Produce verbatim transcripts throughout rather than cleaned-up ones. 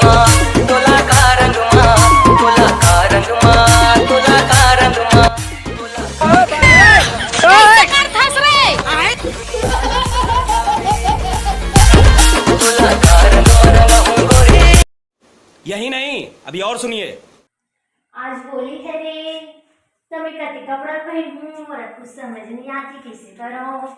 तोला का रंग मा, तोला का रंग मा, तोला का रंग मा। यही नहीं, अभी और सुनिए। आज होली है रे, त मैं कति कपड़ा पहनहूं, मोला कुछ समझ नहीं आती, कैसे करूं?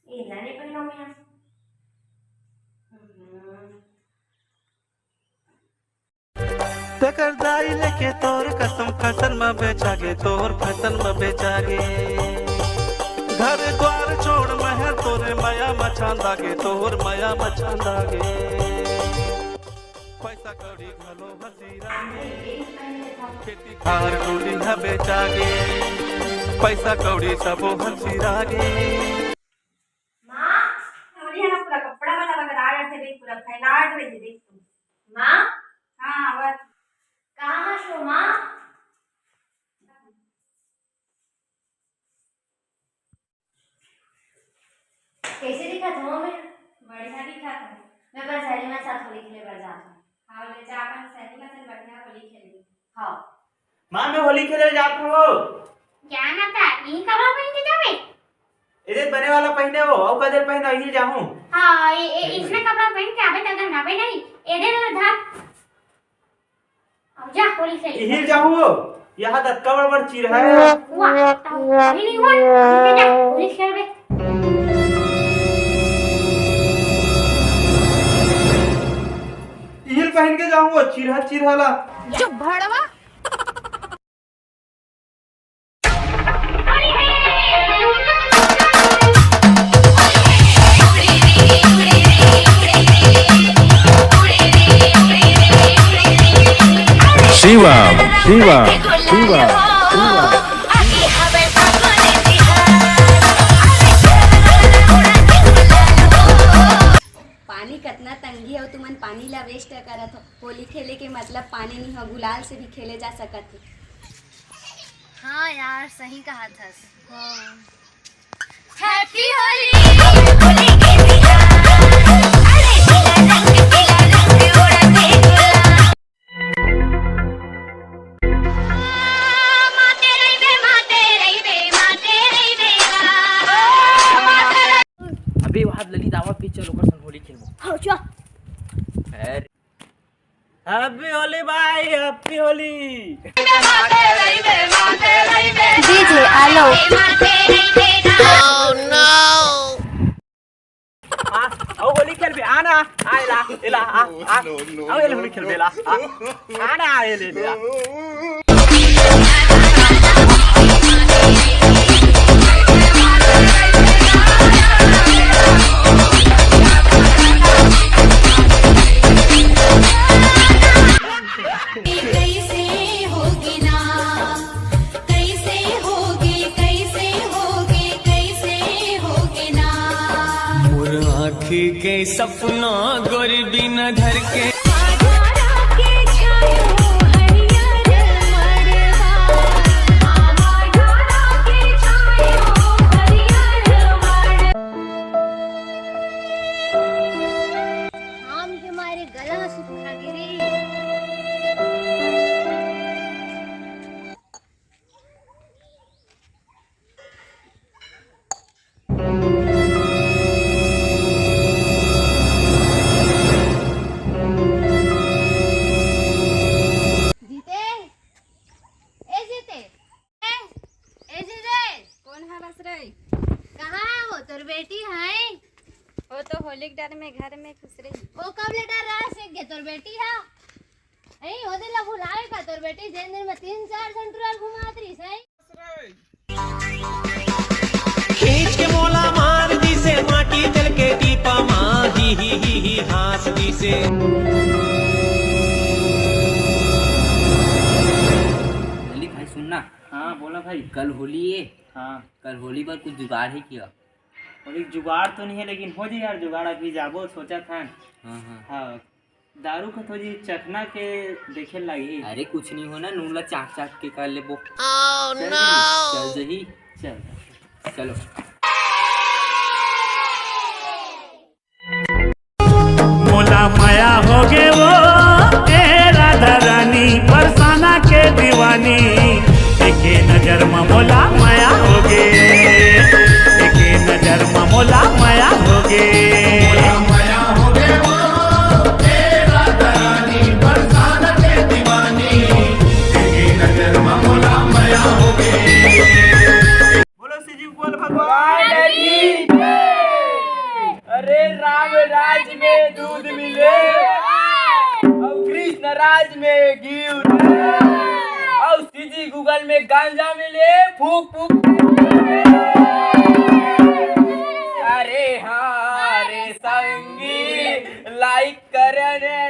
एला नहीं पहनों मैं। हम्म। तेकर दाई लेके तोर कसम, फैशन म बेचागे, तोर फैशन म बेचागे। घर द्वार छोड़ महल तोरे मया म छांदागे, तोर मया म छांदागे। पैसा कौड़ी घलो हसीरागे, खेती खार डोली ह बेचागे, पैसा कौड़ी सबो हसीरागे। माँ, हमरे यहाँ पूरा कपड़ा मन रगड़ा रथे देख, पूरा फैलाट रही देख तू। माँ, हाँ, आवत। कहाँ हस माँ? कैसे दिखत हूँ मैं? बढ़िया दिखत हूँ। मैं अपन सहेली मन साथ होली खेले बर जात हूँ। हाँ, ले जा अपन सहेली मन संग बढ़िया होली खेल। हाँ। माँ, मैं होली खेले जात हूँ। क्या ना था, यही कपड़ा पहन के जावे? एदे बने वाला पहने हो, अउ कदर पहन अहिल जाहूँ। हाँ, ए, ए, इसने कपड़ा पहन के आवे त गंधावे नहीं। एदे ला धर। अब जा, होली खेल। इहिल जाहूँ वो, यहाँ तक कबड़ बड़ चीर है। वाह, तो अभी नहीं हुआ, अभी जा, होली खेलबे। इहिल पहन के जाहूँ वो, चीरहा, चीरहा ला। चुप भड़वा। शिवम, शिवम, शिवम, शिवम। पानी कतना तंगी हे, तुमन पानी ला waste करत हो। होली खेले के मतलब पानी नहीं हो, गुलाल से भी खेले जा सकत हे। हाँ यार, सही कहा थस। हाँ। Happy होली। अबे वहाद ललित आवा, फिर चल ओकर संग होली खेलबो। हाँ, चल। अरे। Happy होली भाई, Happy होली। DJ आलो। आ, आओ होली खेलबे, आ ना, आ एला, एला, आ, आ। No, no, आओ एला no, होली खेलबे, no। एला, आ। आ ना, आ एले, एला। कैसे होगे ना, कैसे होगे, कैसे होगे, कैसे होगे ना। मोर आँखी के सपना गोरी बिना धर के। आधारा के छायो हरियर मड़वा, आधारा के छायो हरियर मड़वा। घाम के मारे गला सुखा गे रे। जीते, ए जीते, ए, ए जीते। कौन हरस रे? कहाँ वो तोर बेटी है? वो तो होली के डर में घर में घुस रही। वो कब ले डर रहा से के तोर बेटी है? नहीं, वो दिन ला भुलावे का तोर बेटी, जेन दिन में तीन चार सेंटुरल घुमात रही सही। खींच के मोला मार दिसे, माटी तेल के टीपा मा, ही, ही, ही, ही, हाँस दिसे। ललित भाई, सुन ना। हाँ, बोला भाई। कल होली है। हाँ। कल होली पर कुछ जुगाड़ है क्या? अभी जुगाड़ तो नहीं है, लेकिन हो जाए यार जुगाड़, अभी जाबो सोचा था। हाँ, हाँ। हाँ, दारू का थोड़ी चखना के देखे लागी। अरे कुछ नहीं होना, नून ला चाट चाट के कर लेबो। Oh, चल no! जही, चल जही। चल। चलो। मोला मया होगे वो, ए राधा रानी, बरसाना के दीवानी। एके नजर म मोला मया होगे, एके नजर म मोला मया होगे। मोला मया होगे वो, ए राधा रानी, बरसाना के दीवानी। एके नजर म मोला मया होगे। बोलो श्री जीव गोपाल भगवान की। अरे राम राज में दूध मिले, और कृष्ण राज में घी उठे, और सीजी गूगल में गांजा मिले, फूक फूक। अरे हाँ रे संगी, लाइक करे रे।